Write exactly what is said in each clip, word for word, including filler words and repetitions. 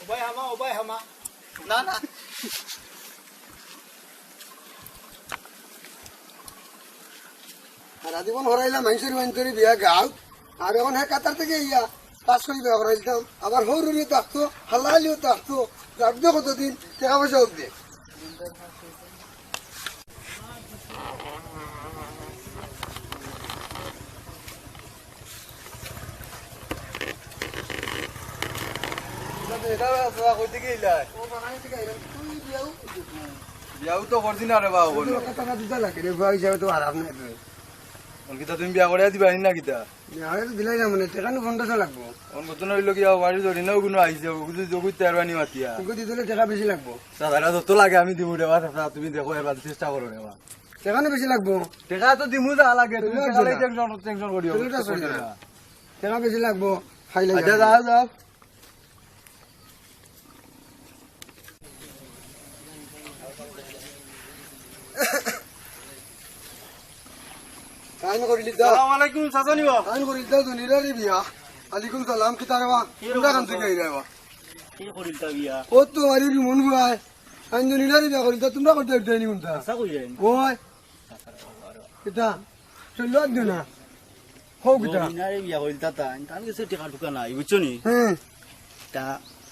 ওবায় হামা, ওবায় হামা। না, না। সারা জীবন হরাইলাম, মাইনষর বান্টরি বিয়া গাও। আর অখন হে কাতার থাকি আইয়া কাজ করি বিয়া করাইতাম। আবার হউর হউরিও থাকতো, হালালিও থাকতো। যাক দে কতদিন, টেকা পয়সা অউক দে। বিয়াও তো করছি না রে বা, অখন। টাকা দিতে লাগে রে বা, হিসাবে তো আর আপনি। অখন কিতা তুমি বিয়া করিয়া দিবা না কিতা? বিয়া করিয়া তো দিলাই না মানে, টেকা নু পনেরোশো লাগবো। অখন কত না অইলো কি, বাড়ির জরিনাও কোনো আইছে, ওগুলো যোগ করতে পারবা নি মাতিয়া। ওগুলো দিতে হলে টেকা বেশি লাগবো। দাদারা যত লাগে আমি দিমু রে বা, চাচা, তুমি দেখো এবার চেষ্টা করো রে বা। টেকা নু বেশি লাগবো। টেকা তো দিমু যা লাগে, তুমি তুমি টেকা লাগবে লাগি না। টেনশন, টেনশন করিও না। টেকা বেশি লাগবো, খাই লাগে। আচ্ছা, যাও, যাও। তাইন করিলি তো। সালাম আলাইকুম, চাচা নিবা। তাইন করিলি তো, দুনিয়ার বিয়া। আলাইকুম সালাম, কিতা রে বা? কি রে বা? তোমরা কান থেকে আইরা বা? কি করিল তা বিয়া? ও তো আরে রিমন ভাই। আমি দুনিয়ার বিয়া করিল তো, তোমরা করতে উঠতে নি কোনটা? চাচা কই যাইন? ওই। কিতা? চললো আর দিও না। হো কিতা? দুনিয়ার বিয়া করিল তা তা, আমি কিছু টেকা টুকা নাই, বুঝছো নি? হ্যাঁ। তা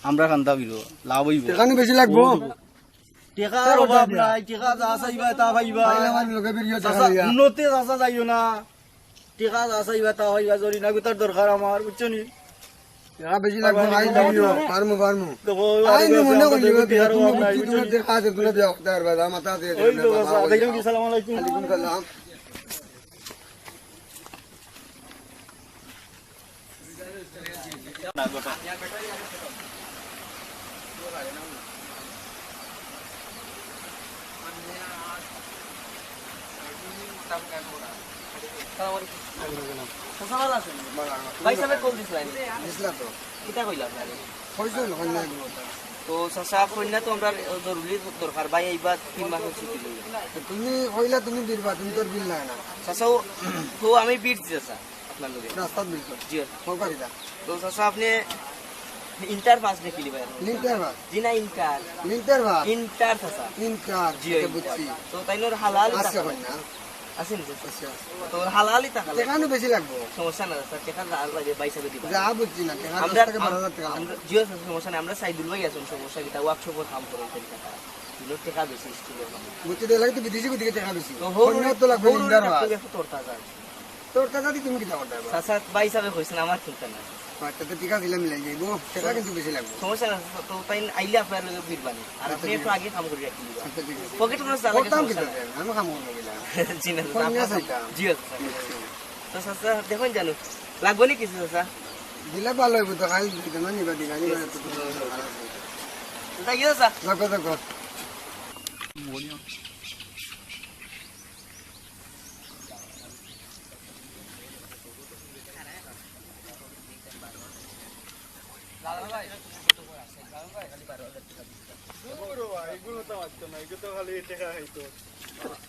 আমরা কান্দা বিরো, লাভ অইবো। টেকা নু বেশি লাগবো? টেকার অভাব নাই, টেকা যা চাইবা তা পাইবা। ভাই, আমার লগে বেরিয়ে চাচা, দেখা লইয়া। উন্নতি চাচা যাইও না। টেকা যা চাইবা তা পাইবা, জরিনা গুতার দরকার আমার, বুঝছো নি? টেকা বেশি লাগবো, ভাই, দিও। পারমু, পারমু। তো বউ আই আর নু মনে করলি, টেকার অভাব নাই, তুমি বুঝছো নি? দেখা আছে, তুমি দেও, তার বাদে আমার তাতে ওই তো বাবা, চাচা, ওই দেখো কি, সালাম আলাইকুম। ওয়ালাইকুম সালাম। চাচা ভালা আছইন? ভাই সাবে কল দিছলা নি? দিছলা তো। কিতা কইলা আপনারে? কইছইন, কইলা। তো চাচা, কইলা তো আমরার জরুরি দরকার, ভাই আইবা তিন মাসর ছুটি লইয়া। তো তুমি কইলা তুমি বিরবা, তুমি তোর বিল লাগে না। চাচা, ও, তো আমি বিরছি চাচা। আপনার লগে। রাস্তাত বিল তো। জি। কল করি দা। তো চাচা, আপনে ইন্টার পাস দেখিলি ভাই? Linter pass? জি না, ইন্টার। লিন্টার পাস? ইন্টার চাচা। ইন্টার, জি, আচ্ছা, ইন্টার। বুঝছি। তো তাইনর হালাল আছে টাকা। কই না? আছে নি চাচা? আছে, আছে। তো হালালি টাকা। টেকা নু বেশি লাগবো। সমস্যা না চাচা, টেকা যা লাগে ভাই সাবে দিবা। যা বুঝছি না, টেকা আমরা, দশ থেকে বারো হাজার টেকা লাগবো। আমরা, জি চাচা, সমস্যা নাই। আমরা সাইদুল ভাই আছইন, সমস্যা কিতা, ওয়ার্কশপর কাম করইন টেকা। টেকা বেশি, স্কুলর কাম। বুঝছি, তে লাগে তো বিদেশি দিকে টেকা বেশি। তো হউর, অন্য তো লাগবো, হউর লিন্টার পাস। তোর টাকা। তোর টাকা দি তুমি কিতা করতে পারবা? চাচা, ভাই সাবে কইছইন, আমার চিন্তা নাই। আচ্ছা, তো ঠিক আছে, মিলাই যাইবো। টেকা কিন্তু বেশি লাগবো। সমস্যা না, তো তাইন আইলে আপনার লগে বিরবা নি। আর আচ্ছা, আপনে ঠিক একটু আছে। আগে কাম করি রাখি দিবা। আচ্ছা, ঠিক আছে। পকেট খরচ চালা করতাম সমস্যা কিতা নাই। আমি কাম করবো কিলা? জি না, চাচা, কইন না আপনার চাইতাম। জি আছে। তো চাচা, দেখইন জানো, লাগবো নি কিছু চাচা? দিলে ভালা অইবো তো, খাই দিতে না, নিবা দিবা, নিবা, এত তো ভালা আছে। চাচা, ইয়ে চাচা। দেখো, দেখো।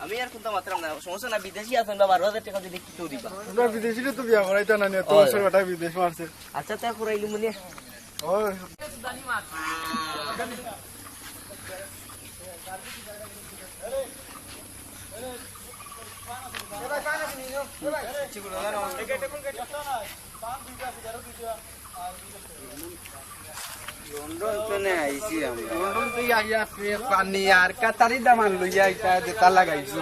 আমি আর কুনতা মাতরাম না, সমস্যা না, বিদেশি আছইন বা, বারো হাজার টেকা দিলে কিতা দিবা? আমরা বিদেশিরে তো বিয়া করাইতা না নি, তো অয়। সব বেটা বিদেশ মারছে। আচ্ছা, তা করাইলিমু নে। অয়। লন্ডন তো নে আইছি আমরা। লন্ডন তো আইয়া ফে পানি আর কাতারি দামান লইয়া ইটা যেটা লাগাইছো।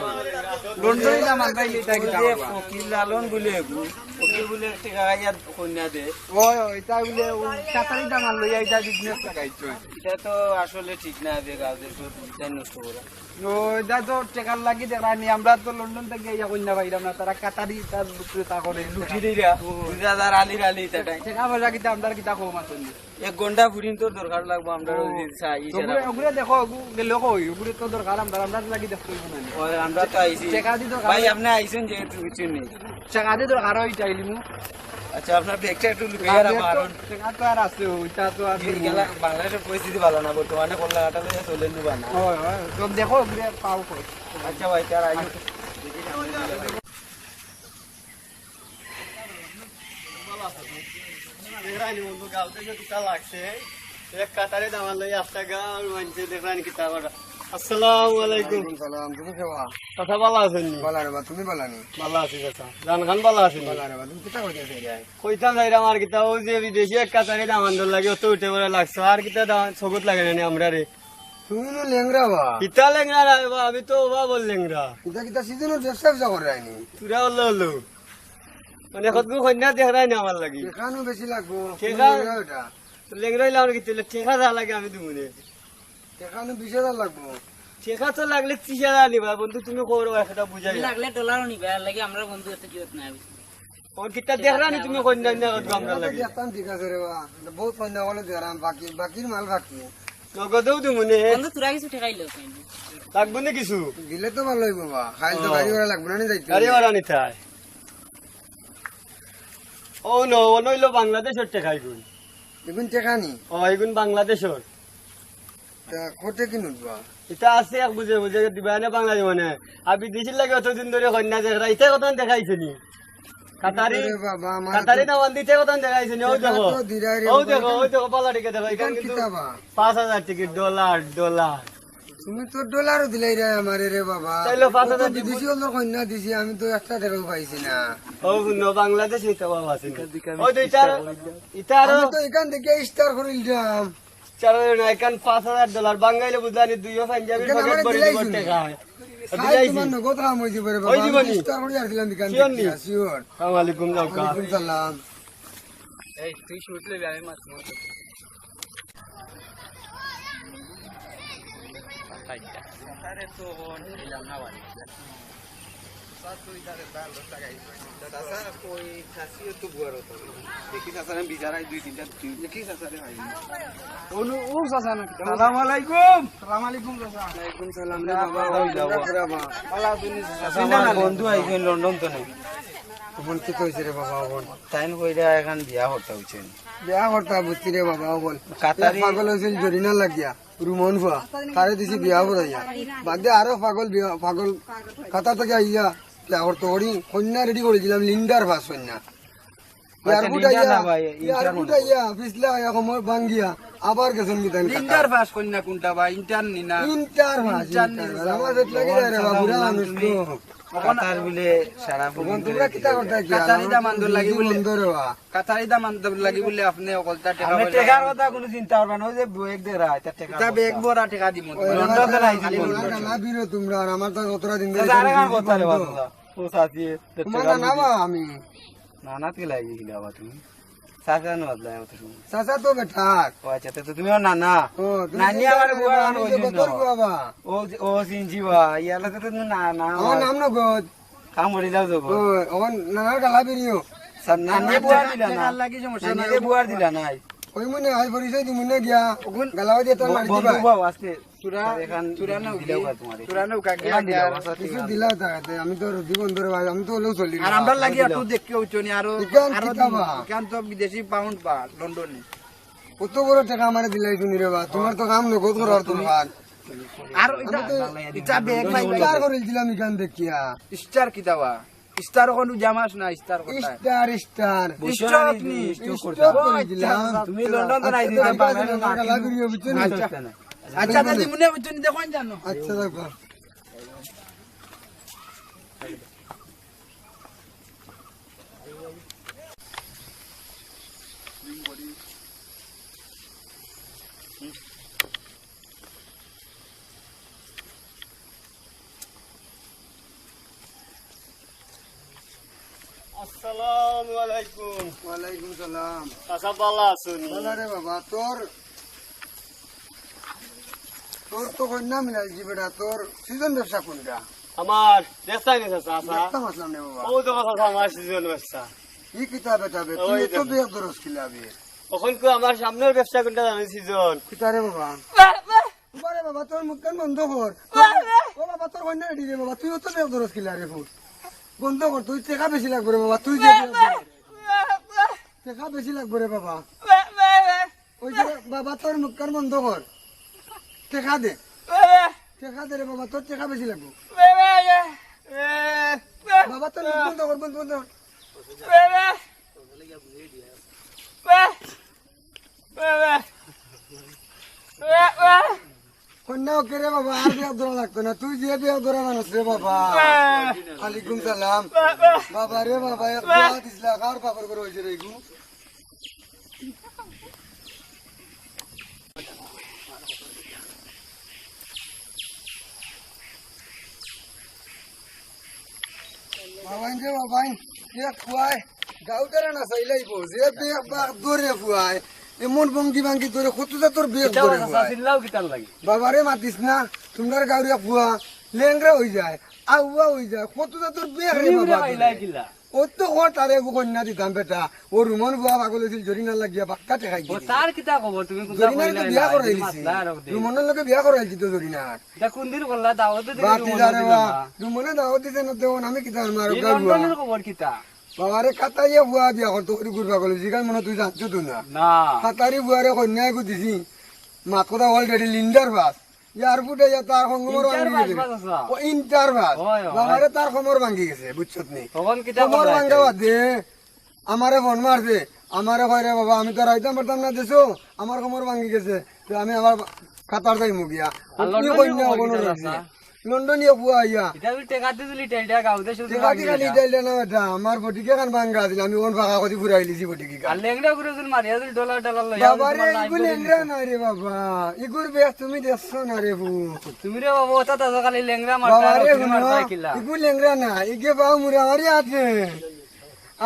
লন্ডনি দামান পাইলে ইটা কিতা যে করবা? ফকির লালন বলে এগু, ফকির বলে টেকা খাইয়া কইন্যা দে। ওই, ওই, ইটা বলে ওই কাতারি দামান লইয়া ইটা বিজনেস লাগাইছো। ইটা তো আসলে ঠিক না, যে গাছ দেখছো, ইটা নষ্ট করা। ও, ইটা তো টেকার লাগি দেখরা নি, আমরা তো লন্ডন থাকি আইয়া কইন্যা পাইরাম না, তারা কাতারি তার উপরে তা করে। লুটি দিরা, ও। দুই হাজার আলির আলি ইটা টাইম। টেকা পয়সা কিতা আমরার কিতা কম আছে নি? এক ঘন্টা ফুরিন তো দরকার লাগবো, আমরা ও। যদি চাই, ওগুরে, ওগুরে দেখো, ওগু গেলে কই, ওগুরে তো দরকার আমরার, আমরার লাগি দেখতে অইবো না নি? ওই, আমরা তো আইছি। টেকা দি দরকার ভাই, অয়। আপনে আইছেন যেহেতু কিছু নেই। টেকা দি দরকার অয়, ইটা আইলিমু। আচ্ছা, আপনার ব্যাগটা একটু লুকিয়ে আর রাখো, ব্যাগ তো, কারণ টেকা তো আর আছে, ওইটা তো আর জি, গেলা বাংলাদেশের পরিস্থিতি ভালা না, বর্তমানে কল্লা কাটা লইয়া চলেন নি বানা। হয়, হয়, তো দেখো, ঘুরে পাও কই। আচ্ছা ভাই, তার আগে। দেখরা নি বন্ধু, গাঁও থেকে দুটা লাগছে। এক কাতারে দামান লই আস্তা গাঁওর মানষে দেখরানি কিতা করা। আসসালামু আলাইকুম। ওয়ালাইকুম সালাম, তুমি কেবা? চাচা ভালা আছইন নি? ভালা রে বা, তুমি ভালা নি? ভালা আছি চাচা। জান খান ভালা আছইন নি? ভালা রে বা, তুমি কিতা কইতায় চাইরায়? কইতাম চাইরাম আর কিতা, অউ যে বিদেশি এক কাতারে দামান্দর লাগি অত উঠে পড়ে লাগছে, আর কিতা দামান চকুত লাগে না নি আমরারে? তুমি নু লেংড়া বা? ইতা লেংড়া না বা, আমি তো অবা বল লেংড়া। ইতা কিতা সিজনর ব্যবসা ব্যবসা কররায় নি? তুরা অলা অলা। মানে কতগু কইন্যা দেখরায় নি আমার লাগি? টেকা নু বেশি লাগবো। টেকা? তুমি লেংড়া বেটা। লেংড়া অইলাম না কিতা, টেকা যা লাগে আমি দিমুনে। টেকা নু বিশ হাজার লাগবো। টেকা তো লাগলে ত্রিশ হাজার নিবা বন্ধু, তুমি কও রে বা, একটা বুঝাই। লাগলে ডলারও নিবা, এর লাগি আমরার বন্ধু এত জুরত নাই। অখন কিতা দেখরায় নি তুমি কইন্যা না কত আমরার লাগি? দেখতাম, ঠিক আছে রে বা। বউত কইন্যা অকলে দেখরাম, বাকি, বাকির মাল বাকি। নগদেউ দিমুনে। বন্ধু, তুরা কিছু টেকা দিলে। লাগবো না কিছু? দিলে তো ভালা অইবো বা। খাইল তো ও। গাড়ি ভাড়া লাগবো না নি যাইতে? গাড়ি ভাড়া নিতায়। অউ নু, অউ নু অইলো বাংলাদেশর টেকা ইগুন। ইগুন টেকা নি? ও, ইগুন বাংলাদেশর। তা কত কিনুত বা? ইতা আছে এক বুঝে বুঝে দিবা না বাংলাদেশ মানে। আর বিদেশির লাগি অতদিন ধরি কইন্যা দেখরায়, ইতা কত দেখাইছে নি? কাতারি, আরে বাবা, আমার কাতারি তো দামান দিতে কত দেখাইছে নি? অউ টেকা দেখো, তো দিরায় রে অউ বাবা, দেখো, ইখান, অউ দেখো, পালা টিকে দেখো, ইখান ইখান কিন্তু কিতা বা? পাঁচ হাজার টিকিট, ডলার, ডলার। তুমি তো ডলারও দিলাইরায় আমারে রে বাবা। তাইলে পাঁচ হাজার অউ তো দিব। বিদেশি অকলর কইন্যা দিছি, আমি তো একটা টেকাও পাইছি না। অউ হুনো, বাংলাদেশি তো বাবা আছে। অউ তো ইতা, ইতা আরো আমি তো ইখান দেখিয়া ইস্টার করিলাম। চার হাজার না, ইখান পাঁচ হাজার ডলার, বাঙাইলে বুঝলানি দুইও পাঞ্জাবির ইখান পকেট আমারে ভরি দিলাইছো দিব নি? টেকা। খাই দিলাইছি। তোমার নগদ কাম অইযিবো রে বাবা। অইযিবো আমি নি? ইস্টার করি আসলাম ইখান দেখিয়া, sure। আসসালামু আলাইকুম, যাও কা। ওয়ালাইকুম সালাম। এই, তুই শুট লইবি, আমি মাছ মারবো। আরে তো অন দিলাম না বাড়ি। চাচা, তুই তারে তার দশ টাকা দিস। চাচা, কই চাচিও তো বুয়ার হতো। দেখি চাচা, আমি বিচারাই দুই তিনটা, দেখি চাচা রে ভাই। অনু, ও চাচা নাকি? সালাম আলাইকুম। সালাম আলাইকুম চাচা। ওয়ালাইকুম সালাম রে বাবা, ওই যাও। ভালা আছইন নি চাচা? চাচা, আমার বন্ধু আইছইন লন্ডন তো নাই। অখন কিতা কইছে রে বাবা অখন? তাইন কইরা এখান বিয়া করতা অইছে। বিয়া করতা বুঝছি রে বাবা, অখন। কাতারি এক পাগল অইছিল জরিনা লাগিয়া, রুমন ফুয়া, তারে দিছি বিয়া করাইয়া। বাদে আরো পাগল বিয়া, পাগল কাতার থাকি আইয়া বিয়া করতো করি, কইন্যা ready করি দিলাম, লিন্ডার ফাস কইন্যা। আচ্ছা, এয়ারপোর্ট লিন্ডার আইয়া, না ভাই, ইন্টার এয়ারপোর্ট মনে হয়। আইয়া, পিছলা আইয়া, কোমর ভাঙ্গিয়া, আবার গেছইন কি তাইন লিন্ডার কাতার। ফাস কইন্যা কোনটা ভাই? ইন্টার নি না? ইন্টার ফাস, ইন্টার নি ইন্টার। চাচা। আমার পেট লাগি যায় রে বাবা, বুড়া মানুষ তো। কাতার বিলে সারা অখন তোমরা কিতা করতা কি? কাতারি দামান্দর লাগি বুলে। বন্ধ রে বা। কাতারি দামান্দর লাগি বুলে আপনে অকলতা টেকা আপনে পয়সা টেকার কথা কুনু চিন্তা করবা না, ওই যে ব্যাগ দে রায়, তার টেকা ইটা ব্যাগ ভরা টেকা দিমু। ওই লন্ডন তো নাই খালি দিমু। লন্ডন। না বিরো তোমরা, আর আমার তো অতরা দিন ধরি চাচা, আরে কাম করতা রে বন্ধ। বাবা। ও চাচি, তোমার নানা বা আমি। নানা তে লাগি গেলে বাবা তুমি। চাচা না বদলায় অত সময়। চাচা তো বেটার। ও আচ্ছা, তো, তো তুমি আমার নানা। ও, তুমি নানি তো আমার আমার বুয়া নানা, আমি তো কইছো কত না। বাবা। ও, ও চিনছি বা, ইয়ালা তো তুমি নানা। আমার নাম নগদ। কাম করি যাও তো। ও, অখন নানার গালা বেরিও। স্যার, নানি নানি বুয়ার দিলা না। লাগি সমস্যা নানি নাই। বুয়ার দিলা নাই। ওই মনে হয় পরিচয় দিমু না গিয়া। অখন গালাও দিয়ে তোর ব-, মারি বন্ধু দিবা। বাবু আজকে তোরা, এখান তোরা নাও দিলেও কি? হয় তোমার। তোরা নাও কাকে এখান আগে দিলাও, আর আচ্ছা, ঠিক কিছু আছে। দিলাও তাকে, আমি তো জীবন ধরে ভাই, আমি তো হলেও চলি না। আর আমরা লাগি আর তুই দেখকে হইতো নি, আরো, ইখান আরো কিতা দিন। বা? ইখান তো বিদেশি পাউন্ড বা, লন্ডনে। কত বড় টেকা আমারে দিলাই শুনি রে বা, তোমার তো কাম নগদ করার তুমি দরকার। আর ইটা, আমি তো ইটা ব্যাগ ভাই, ভাই। স্টার করিলছিলাম ইখান দেখিয়া। স্টার কিতা বা? স্টার অখন রোজা মাস না, স্টার কোথায়? Star, star. বুঝছো না স্টার নি? আপনি? স্টার করতে স্টার হবে। করিলছিলাম। আচ্ছা, তুমি লন্ডন তো নাই আচ্ছা, দিতে ঠিক আছে, পারবে না, আমার গালা ভিডিও বুঝছো নি? আচ্ছা, আচ্ছা, আচ্ছা, আচ্ছা। তুমি মনে হয় তুমি দেখো জানো। আচ্ছা, দেখো। আসসালামু আলাইকুম। ওয়ালাইকুম সালাম। চাচা, ভালা আছো নি? ভালা রে বাবা, তোর, তোর তো কইন্যা মিলাইছি বেটা, তোর সিজন ব্যবসা কোনটা? আমার দেখতায় নি চাচা, চাচা। দেখতাম আসলাম রে বাবা। ও তো চাচা, আমার সিজন ব্যবসা। ই কিতা বেটা বে, ওই তুই তো দেখো। বেগ ধরস কিলা বে? অখন কো আমার সামনের ব্যবসা কোনটা জানো সিজন? কিতা রে বাবা? বাহ, বাহ। বারে বাবা, তোর মুখখান বন্ধ কর। বাহ, বাহ। ও বাবা, তোর কইন্যা রেডি রে বাবা, তুই অত বেগ ধরস কিলা রে ফুট? বন্ধ কর, তুই টেকা বেশি লাগবো রে বাবা, তুই যে বাহ, বাহ। টেকা বেশি লাগবো রে বাবা। বাহ, বাহ, বাহ। ওই যে বাবা, তোর মুখখান বন্ধ কর। টেকা দে। বাহ, বাহ। টেকা দে রে বাবা, তোর টেকা বেশি লাগবো। বাহ, বাহ, বাহ। বাবা, তোর মুখ বন্ধ কর, বন্ধ, বন্ধ কর। বাহ, বাহ। বাহ, বাহ। বাহ, বাহ। ওকে রে বাবা, আর বেয়াদব ধরা লাগতো না, তুই যে বেয়াদব ধরা মানুষ রে বাবা। ওয়ালাইকুম সালাম। বাবা রে বাবা, এক দোয়া দিছলা, কার বাপর ঘর অইছে রে এগু? বাবাইন রে বাবাইন, এক ফুয়ায় গাউটারে না চাইলাইবো, যে বেয়াদব ধরে ফুয়ায়, এমন ভঙ্গি ভাঙ্গি ধরে, কত জাতর বেয়াদব ধরে ফুয়ায়। চিল্লাও কিতার লাগি? বাবারে মাতিস না, তুমরার গাউর এক ফুয়া লেংড়া অই যায়, আউয়া অই যায়, কত জাতর বেয়াদব রে তুমি বাবা পাইলা ধরে। কিলা? ও তো কর তারে এগু কইন্যা দিতাম বেটা। ও রুমন ফুয়া পাগল অইছিল, জরিনার লাগিয়া বাক্কা ঠেকাই ও দিছে। তার কিতা খবর? তুমি কোনটা জরিনার তো কইলা বিয়া না? করাইলিছি। মাতলা আর দে। রুমনর লগে বিয়া করাইলিছি তো জরিনার। ইটা কোন দিন করলা? দাওয়াত দিতে বাতি রুমন জানে দিলা বা। না। রুমনে দাওয়াত দিছে না, দেখুন আমি কিতা আমার এই গাউর ফুয়া। লন্ডনের খবর কিতা? বাবারে কাতারিয়া ফুয়া বিয়া করতো করি ঘুরবা গেল, জিগান মনে তুই জানছো তো না। না। কাতারি ফুয়ারে কইন্যা এগু দিছি। মাত কথা already লিন্ডার বাস। এয়ারপোর্টে ইয়া তার কোমর ইন্টার ভাঙি বাস গেছে। বাস আছে। ও ইন্টার বাস। ওই, ওই। বাবারে তার কোমর ভাঙি গেছে, বুঝছত নি? তখন কিতা কোমর করলা ভাঙা এটা? বাদে আমারে ফোন মারছে, আমারে কয়, "রে বাবা, আমি তো আর আইতাম পারতাম না দেশো, আমার কোমর ভাঙি গেছে, তো আমি আবার কাতার যাইমু গিয়া।" আর কি লন্ডনে কইন্যা খবর অগোনো কিতা রইছে? আছে? লন্ডনিয়া ফুয়া আইয়া। ইটা তুই টেকা দিছিলি, টেকা গাউদে শুধু টেকা ভাঙি দিলা। ইটা ইটা না বেটা, আমার ফটিকে খান ভাঙ্গা আছিল, আমি ওন ফাঁকা করি ফুরাইলিছি ফটিকে খান। আর লেংড়া করে দিল মারিয়া দিল ডলার ডলার লইয়া বাবা রে, তোমার লাইফ ইগু করে লেংড়া দিল। না রে বাবা, ইগুর বেশ তুমি দেখছো না রে ফুয়া। তুমি রে বাবা, ওটা তো খালি লেংড়া মারতা বাবা আর রে, তুমি হুনো, মারতা কিলা? ইগু লেংড়া না, ইগে বাবা মুরামারি আছে।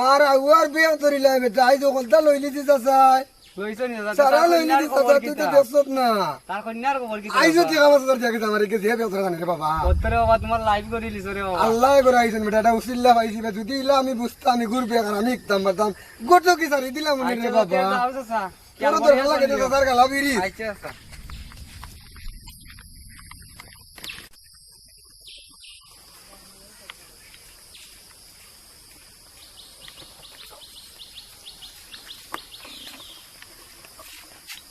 আর আউয়ার বিয়া ধরিলাই বেটা, আইজ অকলতা লইলিছি চাচায়। লইছো নি চাচা? সারা তার লইলিছি কইন্যার খবর চাচা, তুই তো কিতা? দেখছত না। তার কইন্যার খবর কিতা আইজও চাচা? টেকা পাঁচ হাজার টেকা দিতাম, আর ইগে যে বিয়া ধরে খানে রে বাবা। ওর তোরে বাবা তোমার লাইফ করি লিছো রে বাবা। আল্লায় করে আইছইন বেটা, এটা উসিল্লা পাইছি বা, যদি ইলা আমি বুঝতাম, আমি ঘুরবে আর আমি ইকতাম পারতাম। গোটো কি সারি দিলাম মনে আচ্ছা, রে বাবা। আচ্ছা, আচ্ছা, আচ্ছা। তোর তো ভালা লাগে তো চাচার গালা বিড়ি। আচ্ছা, আচ্ছা।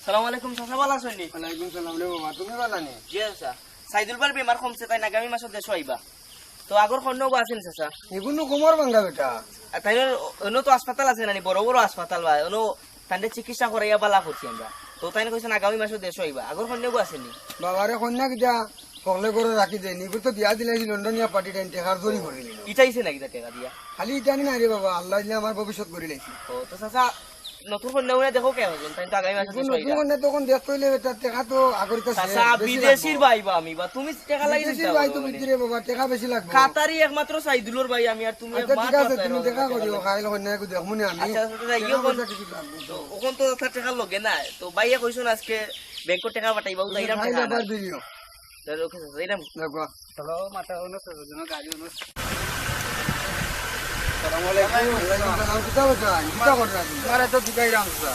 সালাম আলাইকুম চাচা, ভালা আছইন নি? ওয়ালাইকুম সালাম রে বাবা, তুমি ভালা নি? জি চাচা, সাইদুল ভাইর বেমার কমছে, তাইন আগামী মাসো দেশো আইবা। তো আগর কইন্যা অগু আছে নি চাচা? এগুনো কোমর ভাঙ্গা বেটা। আর তাইন অনো তো হাসপাতাল আছে না নি, বড় বড় হাসপাতাল বা, অনো তানরে চিকিৎসা করাইয়া ভালা করছি আমরা। তো তাইন কইছইন আগামী মাসো দেশো আইবা। আগর কইন্যা অগু আছে নি? বাবারে কইন্যা কিতা হকলে ঘরো রাখি দেইন। ইগুর তো বিয়া দিলাইছি লন্ডনিয়া পার্টি টাইন টেকার জরি করি দিল। ইটা আইছে নাকি তা টেকা দিয়া? খালি ইটা নি না রে বাবা, আল্লায় দিলে আমার ভবিষ্যৎ করি লাইছি। ও তো চাচা, নতুন কইন্যা উনা দেখো কে হইলেন? তাইন তো আগামী মাসো দেশো আইবা। নতুন কইন্যা তখন দেখতে অইলে বেটা টেকা তো আগর ইতা চাচা, শেষ, বেশি বিদেশির লাগবো। ভাই বা আমি বা, তুমি টেকা লাগি বিদেশির চিন্তা ভাই তো করো না। ভিতরে বাবা, টেকা বেশি লাগবো। কাতারি একমাত্র সাইদুলর ভাই আমি, আর তুমি আচ্ছা, ঠিক আছে, তুমি দেখা করিও, খাইল কইন্যা একটু দেখমু নি আমি। আচ্ছা, আচ্ছা, আচ্ছা, ইয়ে টেকা পয়সা কিছু লাগবো তো। অখন তো টেকা লগে নাই, তো ভাইয়ে কইছইন আজকে ব্যাংকো টেকা পাঠাইবা, উঠাইলাম টেকা না। তাহলে ওকে, চাচা, এটা দেখো। চলো, মাথা হলো, চলো, জন্য গাড়ি হলো। সালাম আলাইকুম। ওয়ালাইকুম সালাম। কিতা কররা? কিতা কররা তুমি? আরে তো ঢুকাইলাম, চাচা।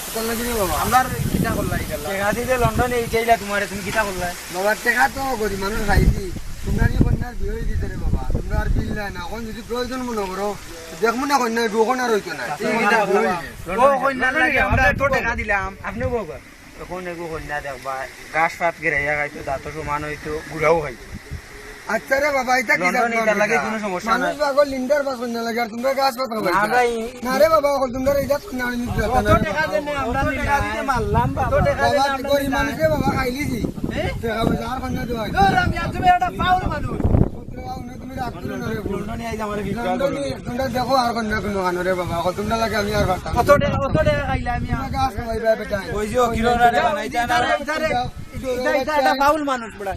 কিতা লাগি রে বাবা? আমরার কিতা করলা, এই গেলা? টেকা দিতে লন্ডনে এই চাইলা তোমারে, তুমি কিতা করলা? বাবা, টেকা তো গরিব মানুষ খাইছি। তোমরার ই কইন্যার বিয়া অই গেছে রে বাবা। তোমরার আর বিল নাই না। অখন যদি প্রয়োজন মনে করো, দেখমু না কইন্যা, অখন আর অইতো না। এই কিতা করলা? ও কইন্যার লাগি আমরা এত টেকা দিলাম। আপনি বউ কর। অখন এগু কইন্যা দেখবা, ঘাস পাত গেরাইয়া খাইতো, দাঁতো সমান অইতো, গুড়াও খাইতো। আচ্ছা রে বাবা, ইটা কি জাত ইটার লাগি মানুষ? কুনু সমস্যা নাই। মানুষ পাগল লিন্ডার বাস কইন্যা লাগে, আর তোমরা ঘাস পাত খাবাই না। না রে বাবা, অখন তোমরা এই জাত কইন্যা আনি দিতে অত টেকা দেন না, আমরা অত টেকা দিতে মারলাম বাবা। অত টেকা দেন না, বাবা, আমরা গরিব মানুষ রে বাবা, খাইলিছি। টেকা পয়সা আর কইন্যা দেওয়া অইতো না। ধুর, আমি আর তুমি একটা ফাউল মানুষ। তুমি রাগ করো না রে, বন্ধু। লন্ডনে আইজ আমারে বিক্রি করো। লন্ডনে, তোমরা দেখো আর কইন্যা কুনু কানো রে বাবা, অত তোমরা লাগে আমি আর পারতাম না। অত টেকা, অত টেকা খাইলে আমি আর। তোমরা গাছ খাওয়াইবা বেটা। ওই যে, কিলো রে বানাইতা না। ইটা, ইটা, ইটা, ইটা, ইটা ফাউল মানুষ, বুড়া।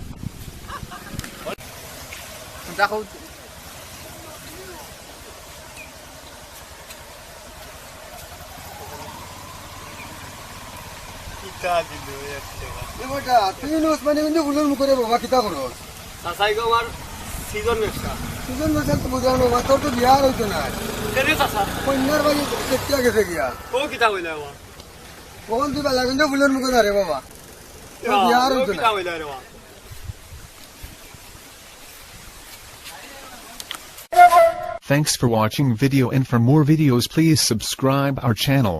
দেখো। কিতা দিল এক টেকা? এ বেটা, তুই ইনো উসমানী গঞ্জে ফুলর মুখো রে বাবা, কিতা করস? চাচাই গো, আমার সিজন ব্যবসা। সিজন ব্যবসা তো বুঝলাম না, তোর তো বিয়া আর অইতো না। কেনে চাচা? কইন্যার বাড়ি দেখিয়া গেছে গিয়া। ও কিতা কইলা বাবা? অখন তুই বালাগঞ্জ ফুলর মুখো যা রে বাবা। তোর বিয়া আর অইতো না। কিতা কইলা রে বাবা? Thanks for watching video, and for more videos please subscribe our channel.